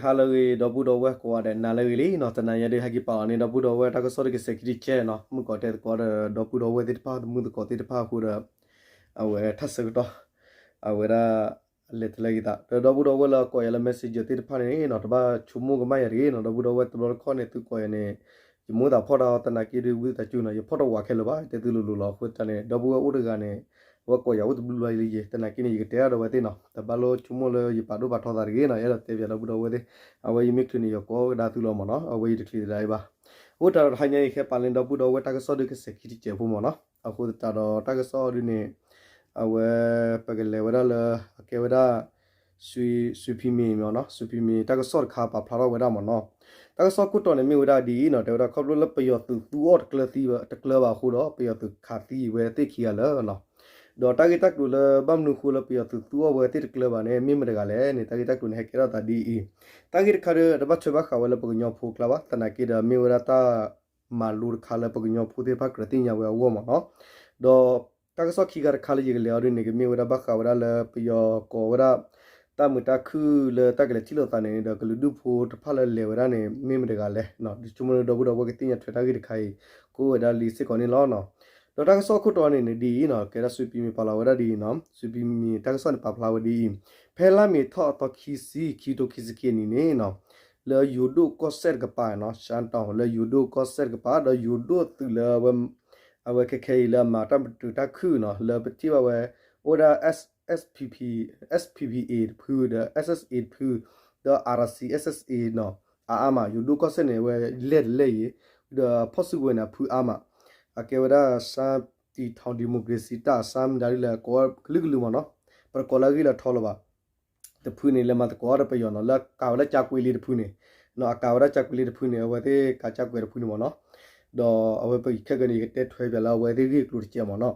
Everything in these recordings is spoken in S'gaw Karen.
ဟါလၢအဂ့ၤ ဒီပုၢ်ဒီဝဲၢ်ကိးဂၤဒဲး နၤလၢအဂ့ၤလံနီၤ. တနၤညါဒုး ဟဲက့ၤပာ်လီၤန့ၢ် ဒီပုၢ်ဒီဝဲၢ်တၢ်ကစီၣ်ဒုးကစဲးခံတကဲနီၤ. မုၢ်ကီးတဲသကိးဒီး ဒီပုၢ်ဒီဝဲၢ်သ့ၣ်တဖၣ် သမုၢ်သကိးသ့ၣ်တဖၣ်အဃိဒီး အဝဲထါဆၢကတီၢ် အဝဲဒၣ် လဲၤတလဲဂ့ၤသး ဒီးဒီပုၢ်ဒီဝဲၢ်လၢအကိးယၤလၢ messenger သ့ၣ်တဖၣ်န့ၣ်နီၤ တဘၣ်ဆိကမိၣ်ကမၣ်ယၤတဂ့ၤနီၤ. ဒီပုၢ်ဒီဝဲၢ်တဘျီတခီၣ်န့ၣ် သုကိးယၤန့ၣ် ယမိၣ်သးဖီၣ်တၢ်အီၤ သနာ်က့ဒုး ဝံသးစူၤနီၤ ယဖီၣ်တဝးခဲလၢာ်ဘၣ် တဲသုလိၤလိၤလီၤ. အဃိသတးန့ၣ် ဒီပုၢ်ဝဲၢ်အိၣ်တဂၤန့ၣ် အဝဲကိးယၤအိၣ်တဘျုးလီၤလံယဲ သနာ်က့န့ၣ် ယကတဲအါဒီးဝဲသ့ၣ်နီၤ တဘၣ်လိဆိကမိၣ်လၢယပာ်ဒိၣ်ပာ်ထီသးတဂ့ၤနီၤ. အဲၣ်ဒိးတဲပၠးဒီပုၢ်ဒီဝဲၢ်သ့ၣ် အဝဲယမ့ၢ်ချုးန့ၣ် ယကိးကဒါသုလီၤမ့ၢ်နီၤ. အဝဲယတချုးသဒၣ်အံၤဘၣ်. အိၣ်တၢ်ဒီးတဟါညါအံၤ ဟဲပာ်လၢဒီပုၢ်ဒီဝဲၢ်တၢ်ကစီၣ်ဒုးကစဲးခံတကဲဖိမ့ၢ်နီၤ. အဃိသတးဒီးတၢ်ကစီၣ်ဒုးန့ၣ် အဝဲ ပကလဲၤဝဲဒၣ်လၢ အကဲဝဲဒၣ် ဆွံဖံမ့ၤမ့ၢ်နီၤ ဆွံဖံမ့ၤတၢ်ကစီၣ်တခါပာ်ဖျါထီၣ်ဝဲဒၣ်မ့ၢ်နီၤ. တၢ်ကစီၣ်ခိၣ်တီန့ၣ်မ့ၢ်ဝဲဒၣ်ဒ်အံၤနီၤ တဲဝဲဒၣ်ခီဖျိလၢပယီၤသုးသူအီၤတကျၢၤသံ တကျၢၤဘၣ်အဃိဒီး ပယီၤသုးခးသံဝဲသ့ၣ်ခံဂၤလၢာ်နီၤ. ဒီးတၢ်ဂ့ၢ်တၢ်ကျိၤလၢဘၣ်မနုၤအဃိလၢပယီၤသုးသူအီၤဝဲသ့ၣ်တကျၢၤဘၣ်န့ၣ် မ့ၢ်မတဂၤလဲၣ်န့ၣ် တၢ်ဂ့ၢ်တၢ်ကျိၤန့ၣ်ဟဲကဲထီၣ်သးဒ်အံၤ. တၢ်ဂ့ၢ်တခါဒီး တဘၣ်ထွဲဘၣ်ဃးဝဲလၢပကညီဖိအကျါဘၣ် သနာ်က့ဒီးမ့ၢ်ဝဲဒၣ်တၢ် မၤလိတခါလၢပကညီဖိသ့ၣ်တဖၣ်ကြၢးသ့ၣ်ညါဝဲအဂီၢ်မ့ၢ်နီၤ. ဒီးတၢ်ကစီၣ်ခံခါတခါလၢယကလဲၤအီၤဒ်န့ၣ် ကမ့ၢ်ဝဲဒၣ်ဘၣ်ဃးဝဲဒၣ်လၢပယီၤကိးဝဲဒၣ် တၢ်မုာ်တၢ်ခုၣ်လၢတၢ်ကလဲၤထံၣ်လိာ်သးန့ၣ်ဒီး ကလုာ်ဒူၣ်ဖိတဖၣ်လၢလဲၤဝဲဒၣ်န့ၣ် မ့ၢ်မတဂၤလဲၣ်. ဒီးဆိကမိၣ်လၢဒီပုၢ်ဒီဝဲၢ်ကသ့ၣ်ညါထွဲတၢ်ဂ့ၢ်တခါအံၤ ကအိၣ်ဝဲဒၣ်လံစ့ၢ်ကီးန့ၣ်လီၤ. ဒီးတၢ်ကစီၣ်အခိၣ်တီန့ၣ်န့ၣ်ဒ်အံၤနီၤ ကဲဒၣ်ဆွံဖံမ့ၤပာ်လီၤဝဲဒၣ်ဒ်အံၤနီၤ ဆွံဖံမ့ၤတၢ်ကစီၣ်န့ၣ်ပာ်ဖျါဝဲဒ်အံၤ, ဖဲလါမ့ၤထီၣ်အသီခံဆံ ခံကထိခံဆံခံအနံၤန့ၣ်နီၤ လၢယိၤဒိၣ်ကီၢ်စဲၣ်တကပၤနီၤ ရှမ်းတောင် လၢယိၤဒိၣ်ကီၢ်စဲၣ်တကပၤ ဒီးယိၤဒိၣ်သုးလၢ အဝဲခဲခဲအံၤလၢအမၤတၢ်မတုာ်တၢ်ခုၣ်နီၤ လၢပထံၣ်ဘၣ်ဝဲ အိၣ်ဝဲဒၣ် SSPP SSPP တဖုဒီး SSA တဖု ဒီး RCSS နီၤ အါအါမး ယိၤဒိၣ်ကီၢ်စဲၣ်န့ၣ် အဝဲလဲၢ်တလဲၢ်အံၤ ဒီးဖီၣ်စုကဝဲၤန့ၣ် အဖုအါမး အကဲဝဲဒၣ် ရှမ်းပြည်ထောင် ဒီမိုကရေစီတပ် ရှမ်း မ့ၢ်ဒၣ်လၢကိးကလုာ်ကလုာ်မ့ၢ်နီၤ ပတကိးလၢအဂ့ၢ်လၢထီလၢၤဘၣ် တဖုန့ၣ် လဲၤမၤသကိးတပယီၤနီၤ လၢအကးဝဲဒၣ်ကၠါကွ့လ့တဖုန့ၣ် အကးဝဲဒၣ်ကၠါကွ့လ့တဖုန့ၣ် အဝဲသ့ၣ်ကးကၠါကွ့တဖုန့ၣ်မ့ၢ်နီၤ ဒီးအဝဲပခဲကနံၣ် ယကတဲထွဲပၠးလၢအဝဲသ့ၣ်ဂ့ၢ်ကျိၤတကဲးမ့ၢ်နီၤ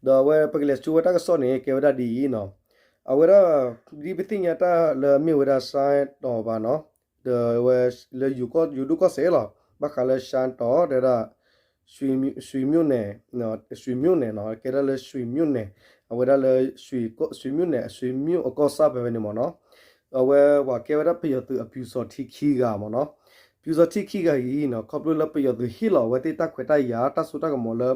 ဒီးအဝဲပကလဲၤဆူဝဲတၢ်ကစီၣ်န့ၣ် ကဲဝဲဒၣ်ဒ်အံၤနီၤ အဝဲဒၣ် ဒ်ပသ့ၣ်ညါတၢ်လၢမ့ၢ်ဝဲဒၣ် ရှမ်းတောင် ဘၣ်နီၤ ဒီးဝဲလၢယိၤဒိၣ်ကီၢ်စဲၣ်လီၤ ဘၣ်ဃးလၢ ရှမ်းတောင် တဲဒၣ် ဆွံမၠိၣ်န့ၣ် ဆွံမၠိၣ်န့ၣ်နီၤ ကဲဒၣ်လၢဆွံမၠိၣ်န့ၣ် အဝဲဒၣ်လၢ ဆွံမၠိၣ်န့ၣ် ဆွံမၠိၣ်အကီၢ်စၢ်ဖဲဖဲန့ၣ်မ့ၢ်နီၤ အဝဲပှၤကဲဝဲဒၣ်ပယီၤသုးအပျူစောထီးခံဂၤမ့ၢ်နီၤ ပျူစောထီးခံဂၤအံၤနီၤ ခီဖျိလၢပယီၤသုးဟ့ၣ်လီၤအဝဲသ့ၣ်တၢ်ခွဲးတၢ်ယာ် တၢ်စိတၢ်ကမီၤလၢ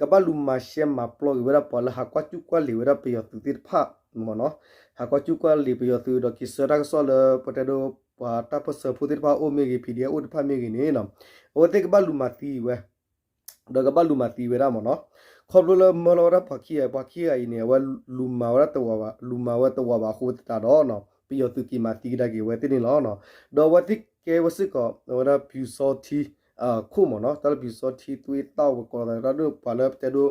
ကဘၣ်လူၤမၤရှဲမၤပျီက့ၤဝဲဒၣ်ပှၤလၢဟးကွၢ်ကူၣ်ကွၢ်လ့ၤဝဲဒၣ်ပယီၤသုးသ့ၣ်တဖၣ်မ့ၢ်နီၤ ဟးကွၢ်ကူၣ်ကွၢ်လ့ၤပယီၤသုးဒီးက့ၤဆှၢတၢ်ကစီၣ်လၢ ပတဲဒိ ပှၤတၢ်ပၢၢ်ဆၢဖိသ့ၣ်တဖၣ်အိၣ်မ့ၢ်ဂ့ၤ PDF အိၣ်တဖၣ်မ့ၢ်ဂ့ၤန့ၣ်နီၤ အဝဲသ့ၣ်ကဘၣ်လူၤမၤသံဝဲ ဒီးကဘၣ်လူၤမၤသံဝဲဒၣ်မ့ၢ်နီၤ ခီဖျိလၢမၢလီၤဝဲဒၣ်ပှၤခံဂၤ ပှၤခံဂၤအံၤန့ၣ် အဝဲလူၤမၤဝဲဒၣ်တဝးဘၣ် လူၤမၤဝဲတဝးဘၣ်အဃိသတးဒီးနီၤ ပယီၤသုးက့ၤမၤသံကဒါက့ၤဝဲသ့ၣ်န့ၣ်လီၤ. ဒီးအဝဲသ့ၣ်ကဲဝဲစ့ၢ်ကီး အဝဲဒၣ်ပျူစောထီး ခိၣ်မ့ၢ်နီၤ တၢ်လၢပျူစောထီးသွေးသန့် ပကိးသးတၢ်ဒိၣ်ပှၤလၢပတဲဒိ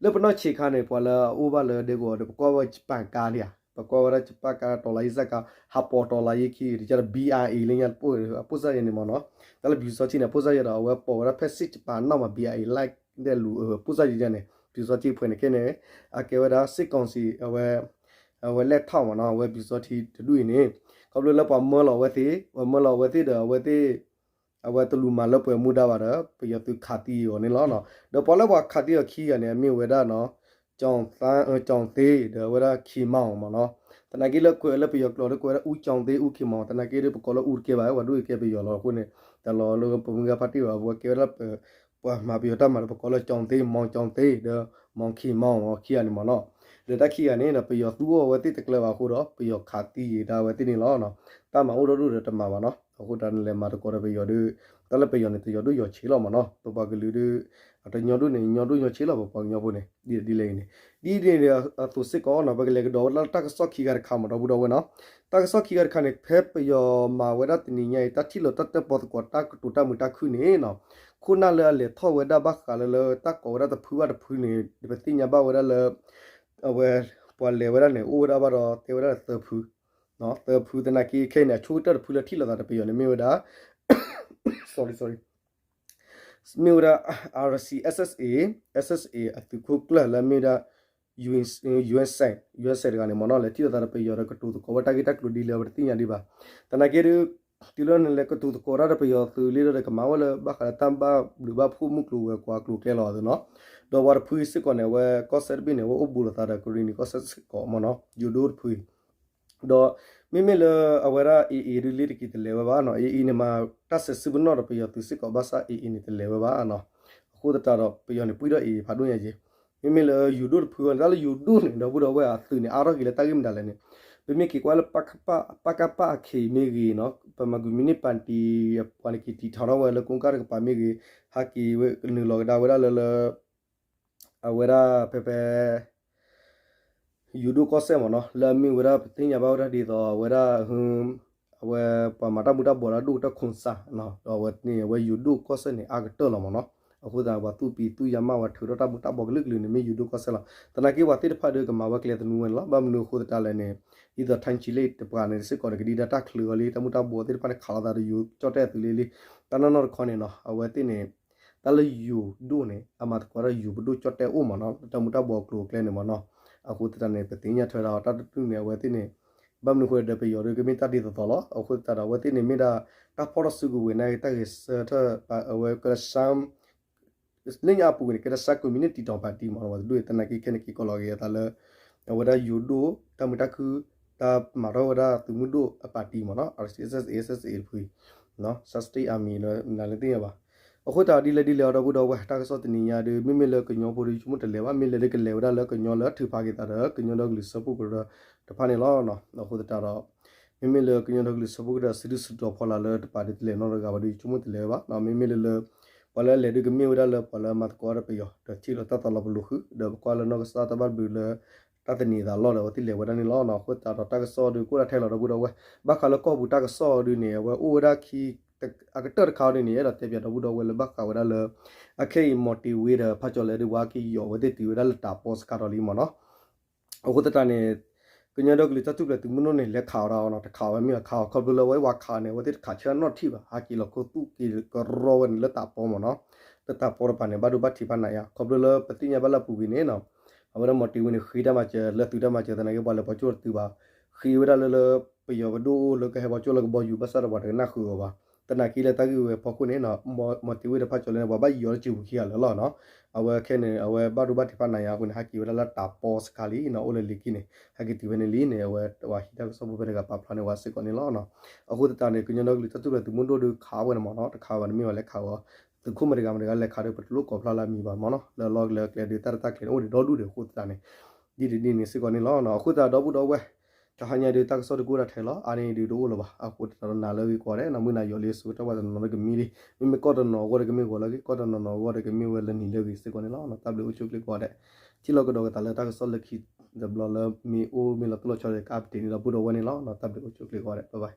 လၢပနီၢ်ဆံးခါန့ၣ် ပှၤလၢအအိၣ်ဘၣ်လၢဒဲကဝီၤဒီး ပကိးဝဲ Japan ကါလံဧါ ပကိးဝဲဒၣ် Japan ကါ တော်လှန်ရေးစက်ကား ဟးပိာ် တော်လှန်ရေး ခံ တကးဒီး ဘီအါအ့ လၢညါတပိၢ် အပိၢ်စၢ်ယဲန့ၣ်မ့ၢ်နီၤ တၢ်လၢပျူစောထီးန့ၣ် အပိၢ်စၢ်ယဲဒီး အဝဲပိာ်ဝဲဒၣ်ဖဲစ့ၣ်ကပၤနီၣ်မး ဘီအါအ့ လၢဒဲလူၤ အပိၢ်စၢ်ယဲန့ၣ် ပျူစောထီးအဖွဲ့န့ၣ် ခဲန့ၣ် အကဲဝဲဒၣ် စစ်ကောင်စီ အဝဲ အဝဲလဲၤထီၣ်မ့ၢ်နီၤ အဝဲပျူစောထီးတဒူၣ်အံၤန့ၣ် ခီဖျိလၢပှၤမၢလီၤအဝဲသ့ၣ် ပှၤမၢလီၤအဝဲသ့ၣ်ဒီး အဝဲသ့ၣ် အဝဲတလူၤမၤလၢပှဲၤမူဒါဘၣ်ဒီး ပယီၤသုးခးသံအီၤန့ၣ်လီၤ. ဒီးပှၤလၢပှၤခးသံအီၤခံဂၤန့ၣ် အမ့ၢ်ဝဲဒၣ်နီၤ ကၠီၣ်သ့ ဒီးအဝဲဒၣ် ခံမီၣ်မ့ၢ်နီၤ. သနာ်က့လၢကွဲးလၢပယီၤကျိာ်ဒီး ကွဲးဝဲဒၣ် ဦးကျောင်းသင်း ဦးခင်မောင် သနာ်က့ဒီး ပကိးလၢအူတကဲဘၣ် ပှၤဒိၣ်အံၤကဲပယီၤလီၤအဃိန့ၣ် တၢ်လီၤလၢပမုၢ်ဂၤဖါတံၢ်ဘၣ် ပဝဲကဲဝဲဒၣ် ပှၤမၤပယီၤတၢ်မၤဒီး ပကိးလၢ ကၠီၣ်သ့ မီၣ်ကၠီၣ်သ့ ဒီး မီၣ်ခံမီၣ် ခံဂၤန့ၣ်မ့ၢ်နီၤ. ဒီးတၢ်ခံဂၤန့ၣ်ဒီး ပယီၤသူအီၤဝဲသ့ၣ်တကျၢၤဘၣ်အဃိဒီး ပယီၤခးသံယံာ်ဒၣ်ဝဲသ့ၣ်န့ၣ်လီၤ. တၢ်မၤအိၣ်ဒီဒူၣ်ဒီးတမၤဘၣ်နီၤ. အဃိတၢ်နလဲၤမၤသကိးဒီးပယီၤဒီး တၢ်လၢပယီၤန့ၣ် တယီၤဒိၣ်ယီၤဆံးလီၤမ့ၢ်နီၤ. ပပှၤကလုာ်ဒီး အတညီဒိၣ်န့ၣ် ညီဒိၣ်ညီဆံးလီၤ ပပှၤကညီဖိန့ၣ် ဒ်လဲၣ်အံၤန့ၣ် ဒ်န့ၣ်ဒီး အသိးစ့ၢ်ကီးနီၤ ပကလဲၤကဒီးဝဲဒၣ်လၢတၢ်ကစီၣ်ခံဂၤတခါမ့ၢ်ဒီပုၢ်ဒီဝဲၢ်နီၤ. တၢ်ကစီၣ်ခံဂၤတခါန့ၣ် ဖဲပယီၤမၤဝဲဒၣ်တနံၤညါအံၤ တၢ်ထံၣ်လိာ်တၢ်တၢၣ်ပီၣ်သကိးတၢ်ကတိၤတၢ်မုာ်တၢ်ခုၣ်န့ၣ်နီၤ ခိၣ်နၢ်လၢအလဲၤထီၣ်ဝဲဒၣ်ဘၣ်ဃးလၢလၢတၢ်ကိးဝဲဒၣ်တဖုဘၣ်တဖုန့ၣ် ပသ့ၣ်ညါဘၣ်ဝဲဒၣ်လၢ အဝဲ ပှၤလဲၤဝဲဒၣ်န့ၣ် အိၣ်ဝဲဒၣ်ဘၣ်ဒီးတဲဝဲဒၣ်သၢဖု သၢဖုသနာ်က့ခဲအံၤန့ၣ် အဆိကတၢၢ်တဖုလၢထံၣ်လိာ်သးဒီးပယီၤန့ၣ်မ့ၢ်ဝဲဒၣ် sorry sorry မ့ၢ်ဝဲဒၣ် RCSS SSA SSA အသုးခိၣ်ကျၢၢ်လၢမ့ၢ်ဝဲဒၣ် ယူအန်စဲး ယူအန်စဲး တဂၤန့ၣ်မ့ၢ်နီၤ လဲၤထံၣ်လိာ်သးဒီးပယီၤဒီးကတိၤသကိးဝဲတၢ်ဂ့ၢ်တၢ်ကျိၤဒ်လဲၣ်ဝဲတသ့ၣ်ညါဒံးဘၣ်. သနာ်က့ဒီး တုၤလၢနလဲၤကတိၤသကိးတၢ်ဒီးပယီၤသုးလံဒီး ကမၤဝဲလၢဘၣ်ဃးလၢတၢ်ဘၣ်ဘျုးဘၣ်ဖှိၣ်မုၢ်ကျိၤဝဲၤကွာ်ကျိၤကျဲလီၤအသိးနီၤ. ဒီးပှၤတဖုစ့ၢ်ကီးန့ၣ် အဝဲကီၢ်စဲၣ်တဘ့ၣ်န့ၣ် အဝဲအိၣ်ဘူးလိာ်သးဒီးကရံၣ်နံၤကီၢ်စဲၣ်စ့ၢ်ကီးမ့ၢ်နီၤ ယိၤဒိၣ်တဖု ဒီးမ့မ့ၢ်လၢအဝဲဒၣ် AA ဒုးလ့တက့ၤတလဲၤဝဲဘၣ်နီၤ, AA န့ၣ်မၤတၢ်စဲးဆူပနီၣ်ဒီးပယီၤသုးစ့ၢ်ကီး ဘၣ်ဆၣ် AA န့ၣ်တလဲၤဝဲဘၣ်နီၤ. အဃိသတးဒီး ပယီၤန့ၣ်ပှံၢ်ထီၣ် AA ဖးဒိၣ်ညါက့ၤ, မ့မ့ၢ်လၢယိၤဒိၣ်တဖုအံၤ တၢ်လၢယိၤဒိၣ်န့ၣ် ဒီပုၢ်ဒီဝဲၢ်အသုးန့ၣ် အါထီၣ်က့ၤလၢတၢ်ဂ့ၢ်မတၤလဲၣ်န့ၣ်, ပမ့ၢ်က့ၤကွၢ်လၢ ပကဖ အခံမ့ၢ်ဂ့ၤနီၤ, ပမၤကွံာ်မံၤန့ၢ်ပၣ်တံၣ် ပှၤန့ၣ်က့ၤတံာ်ထီထီၣ်ဝဲလၢကိးကၢ်တကပၤမ့ၢ်ဂ့ၤ, ဟဲက့ၤဝဲနုာ်လီၤကဒါဝဲဒၣ်လၢလၢ အဝဲဒၣ်ဖဲဖဲ ယိၤဒိၣ်ကီၢ်စဲၣ်မ့ၢ်နီၤ, လၢအမ့ၢ်ဝဲဒၣ်ပသ့ၣ်ညါဘၣ်ဝဲဒၣ်ဒ်သိးအဝဲဒၣ် အဝဲပှၤမၤတၢ်မူၤတၢ်ဘှီးလၢအဒိၣ်ကတၢၢ်ခိၣ်စၢ်, ဒီးအဝဲန့ၣ် အဝဲယိၤဒိၣ်ကီၢ်စဲၣ်န့ၣ် အါကတၢၢ်လီၤမ့ၢ်နီၤ. အဃိသတး ပှၤသူၣ်ပံၤသူၣ်ယါမး ပှၤထုးထီၣ်တၢ်မူၤတၢ်ဘှီးကလုာ်ကလုာ်န့ၣ် မ့ၢ်ယိၤဒိၣ်ကီၢ်စဲၣ်လီၤ. သနာ်က့ပှၤသ့ၣ်တဖၣ်ဒီးကမၤဝဲကျဲသနူဝဲန့ၣ်လီၤ. ဘၣ်မနုၤအဃိသတးလဲၣ်န့ၣ် ဒ်သိး ထၣ်ဆံလ့ၣ်တပှၤန့ၣ်စ့ၢ်ကီးန့ၣ် ကဒံဒါတၢ်ချုးအီၤလံ, တၢ်မူၤတၢ်ဘှီးသ့ၣ်တဖၣ်န့ၣ် ခးလိာ်သးဒီးယိၤကၠီၣ်တဲၣ်အသုးလံလံ, တၢ်နီၢ်နီၢ်တခီန့ၣ်နီၤ, အဝဲသ့ၣ်န့ၣ် တၢ်လၢယိၤဒိၣ်န့ၣ် အမၤသကိးဒီးယိၤပဒိၣ်ကၠီၣ်တဲၣ်အိၣ်မ့ၢ်နီၤ, တၢ်မူၤတၢ်ဘှီးအကျိၤအကျဲန့ၣ်မ့ၢ်နီၤ. အဃိသတးန့ၣ် ပသ့ၣ်ညါထွဲဒၣ်အီၤ တၢ်တတုၢ်န့ၣ် အဝဲသ့ၣ်န့ၣ် ဘၣ်မနုၤအဃိဒီး ပယီၤဒီးကမ့ၢ်တၢ်ဒ်သိးသိးလီၤ. အဃိသတးဒီး အဝဲသ့ၣ်န့ၣ်မ့ၢ်ဒၣ် တၢ်ဖီၣ်ထီၣ်စုကဝဲၤန့ၣ် တၢ်ဂဲၤဆၢထၢၣ် အဝဲကရၢ လၢညါအပူၤန့ၣ် ကဲတၢ်ဆါ communist တံာ်တီၤပၣ်တံၢ်မ့ၢ်နီၤ, ပှၤတဒူၣ်အံၤ သနာ်က့ခဲန့ၣ်က့ၤကီးလီၤက့ၤအသးလၢ အဝဲဒၣ်ယိၤဒိၣ် တၢ်မုာ်တၢ်ခုၣ် တၢ်မၤထီၣ်ဝဲဒၣ်သုးမုၢ်ဒိၣ်အပၣ်တံၢ်မ့ၢ်နီၤ, အ SSA SSA တဖု Shan State Army လၢနၤလၢသ့ၣ်ညါဘၣ်. အဃိသတးဒ်လဲၣ်ဒ်လဲၣ်အီၤ ဒီပုၢ်ဒီဝဲၢ် တၢ်ကစီၣ်တနံၤညါဒီး မ့မ့ၢ်လၢကညီဖိဒီး ယဆိကမိၣ်တလဲၤဘၣ်, မ့ၢ်လဲၤဒီးကလဲၤဝဲဒၣ်လၢကညီလၢထုးဖးက့ၤသးဒီး ကညီဒီကလုာ်စၢဖှိၣ်ကရၢတဖၣ်န့ၣ်လီၤ. အဃိသတးဒီး မ့မ့ၢ်လၢကညီဒီကလုာ်စၢဖှိၣ်ကရၢ စုဒုၣ်စုတီၤဖီလာ်လၢတပာ်ဒုးတလဲၤနီတဂၤဘၣ်ဒီး ယဆိကမိၣ်တလဲၤဝဲဘၣ်. မ့မ့ၢ်လၢလၢ ပှၤလၢလဲၤဒုးကမ့ၢ်ဝဲဒၣ်လၢပှၤလၢမၤသကိးဒီးပယီၤ ဒီးထံၣ်လိာ်တၢ်သးလီၤပလိာ်ဃုာ် ဒီးပကွၢ်လၢနီၢ်ကစၢ်တၢ်ဘၣ်ဘျုးလၢ တၢ်သန့ၤသးလီၢ်ဒီး အဝဲသ့ၣ်လဲၤဝဲဒၣ်န့ၣ်လီၤ. အဃိသတးဒီးတၢ်ကစီၣ်ဒုးကအိၣ်ဒၣ်ထဲလီၤ ဒီပုၢ်ဒီဝဲၢ်, ဘၣ်ဃးလၢကီၢ်ပူၤတၢ်ကစီၣ်ဒုးန့ၣ် အဝဲအိၣ်ဝဲဒၣ်ခံ အကတၢၢ်တခါဒုးန့ၣ် အဲၣ်ဒိးတဲပၠးဒီပုၢ်ဒီဝဲၢ်လၢဘၣ်ဃးဝဲဒၣ်လၢ အခဲအံၤ မီၤတ့ၤဝ့ဒီး ဖးကၠီၤလဲဒီး ပှၤက့ၤယီၤဝဲသ့ၣ်တုၤဝဲဒၣ်လၢတၢ်ပီစခါထီၣ်လံမ့ၢ်နီၤ. အဃိသတးန့ၣ် ကညီဒီကလုာ်တၢ်ထူၣ်ဖျဲးသုးမုၢ်ဒိၣ်န့ၣ် လဲၤခးအီၤဒၣ်အီၤနီၤ, တခးဝဲမ့ၢ်အီၤခးအီၤ ခီဖျိလၢအဝဲဝၤခးန့ၣ် အဝဲသ့ၣ်တခးဆၢနီၣ်ထံၣ်ဘၣ်, ဟဲက့ၤလီၤခိသူၣ်က့ၤကရီဝဲန့ၣ်လၢတၢ်ပီမ့ၢ်နီၤ, လၢတၢ်ပီတပၤန့ၣ် ဘၣ်ဒိဘၣ်ထံးဘၣ်နးယါ ခီဖျိလၢပသ့ၣ်ညါဘၣ်လၢအပူၤကွံာ်န့ၣ်နီၤ, အဝဲဒၣ်မီၤတ့ၤဝ့န့ၣ် ဃ့တၢ်မၤစၢၤ လၢသုးတၢ်မၤစၢၤသနာ်က့ ပှၤလဲၤပိာ်ကၠိၣ်တတုၤဘၣ်, ဃ့ဝဲဒၣ်လၢလၢ ပယီၤပဒိၣ်အိၣ်လၢကဟဲပိာ်ကၠိၣ်လၢကဘီယူၤ ဘၣ်ဆၣ်ဒီးပှၤတကနၣ်ဃုာ်အီၤဘၣ်, သနာ်က့လၢတၢ်ဂ့ၢ်ဝဲအဖီခိၣ်န့ၣ်နီၤ, မီၤတ့ၤဝ့ဒီးဖးကၠီၤလဲန့ၣ် ပှၤဘၣ်ယီၤလၢစုပူၤခံဂၤလၢာ်လီၤနီၤ, အဝဲခဲန့ၣ် အဝဲဘၣ်ဒိဘၣ်ထံးဘၣ်နးယါအဃိန့ၣ် ဟဲက့ၤဝဲဒၣ်လၢတၢ်ပီစခါလံနီၤ, အိၣ်လၢလ့ၤက့န့ၣ် ဟဲက့ၤတုၤဝဲန့ၣ်လံန့ၣ် အဝဲပှၤဟံးတၢ်ကစီၣ်ဖိဖဲတဂၤပာ်ဖျါန့ၢ်ဝဲစ့ၢ်ကီးန့ၣ်လီၤ. အဃိသတးန့ၣ် ကညီဒီကလုာ်တၢ်ထူၣ်ဖျဲးသုးမုၢ်ဒိၣ်ဒုးခးဝဲန့ၣ်မ့ၢ်နီၤ, တခးဝဲန့ၣ်မ့ၢ်ဝဲလဲၤခးဝဲ သုးခိၣ်မတၤတဂၤမတၤတဂၤလဲၤခးဒီး ပတလိၣ်ကိးဖျါလၢအမံၤဘၣ်မ့ၢ်နီၤ, လၢအလီၢ်လၢကျဲဒုးတၢ်ရဲၣ်တၢ်ကျဲၤန့ၣ် အိၣ်ဒံးဒီဒူၣ်ဒံးအဃိသတးန့ၣ် ဒ်ဒ်န့ၣ်စ့ၢ်ကီးန့ၣ်လီၤ. အဃိသတးဒီပုၢ်ဒီဝဲၢ် တဟါညါဒုးတၢ်ကစီၣ်ဒုးကအိၣ်ဒၣ်ထဲလီၤ, အါန့ၢ်ဒုးတအိၣ်လၢၤဘၣ်, အဃိသတးဒီးနၤလၢဂ့ၤကိးဂၤဒဲးနီၤ, မုၢ်နၤယီၤလံ ဆိကတၢၢ်ပှၤတနီၤနီၤလၢကမံလံ, မ့မ့ၢ်ကီၢ်တနီၤအဂီၢ်ဒီးကမ့ၢ်ဂီၤလၢအဂ့ၤ, ကီၢ်တနီၤနီၤအဂီၢ်ဒီးကမ့ၢ်ဝဲလၢနံၤလၢအဂ့ၤစ့ၢ်ကီးန့ၣ်လီၤ. တၢ်ဘျုးအိၣ်ဆူၣ်အိၣ်ချ့ကိးဂၤဒဲး, ထံၣ်လိာ်ကဒီးကသးလၢတၢ်ကစီၣ်လၢခံတဘျီလၢမ့ၢ်အိၣ်မ့ၢ်လီၤတိၢ်လီၤဆီဒီး ကupdateန့ၢ်ဒီပုၢ်ဒီဝဲၢ်န့ၣ်လီၤ. တၢ်ဘျုးအိၣ်ဆူၣ်အိၣ်ချ့ကိးဂၤဒဲး, bye bye.